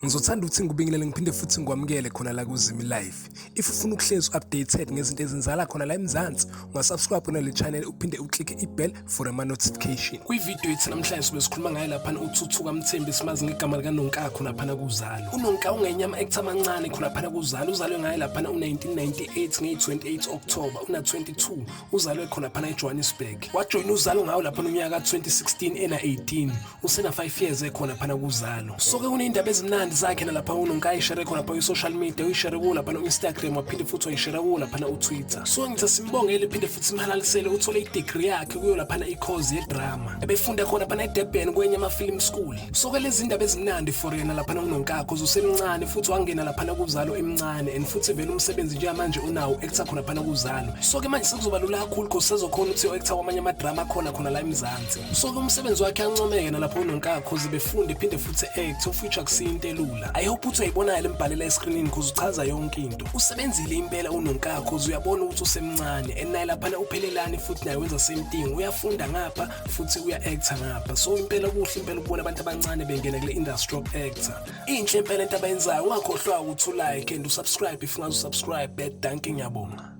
Ngizothanda ukuthi ngikubingelele ngiphinde futhi ngikwamukele khona la kuZimi Life. If ufuna ukuhlezi updated ngezinto ezenzakala khona la eMzansi, ungasubscribe kona le channel uphinde uclicke i-bell for ama notification. Kwi-video yethu namhlanje sibe sikhuluma ngaye laphana uThuthuka Mthembu simazi ngegama likaNonka khona phana kuZalo. UNonka ungenyama actor amancane khona phana kuZalo, uzalwe ngaye laphana u-1998 ngeyi-28 October, una-22, uzalwe khona phana eJohannesburg. Wajoyina uZalo ngawo laphana unyaka ka-2016 ena-18. Usena 5 years ekhona phana kuzalo. So ke kuneyindaba ezimnandi zakhe nalapha uNonka ayishare khona pha social media, uyishare kuwo lapha no-Instagram, waphinde futhi wayishare kuwo lapha na-Twitter. So ngithi simbongele phinde futhi simhalalisele, uthole i-degree yakhe kuyo laphana i-course ye-drama ebefunda khona phana eDurban kwenye ama-film school. So ke lezi ndaba ezimnandi for yena laphana uNonka, cause usemncane futhi wangena laphana kuzalo emncane, and futhi vele umsebenzi njengamanje unawo actor khona phana kuzalo. So ke manje sekuzoba lula kakhulu cause sezokhona ukuthi actor kwamanye ama-drama khona khona la eMzansi. So ke umsebenzi wakhe ancomeke nalapho uNonka, cause befunde phinde futhi act, of which akusiyo into elula. I hope ukuthi uyayibonayo lembhalela escreenini, cause uchaza yonke into. Usebenzile impela uNonka, cause uyabona ukuthi usemncane, and naye laphana uphelelani futhi naye wenza same thing, uyafunda ngapha futhi uya-actor ngapha. So impela kuhle impela ukubona abantu abancane bengena kule industry of actor. Inhle impela into abayenzayo. Ungakhohlwa ukuthi ulike and usubscribe if ungaze usubscribe. Dankie, ngiyabonga.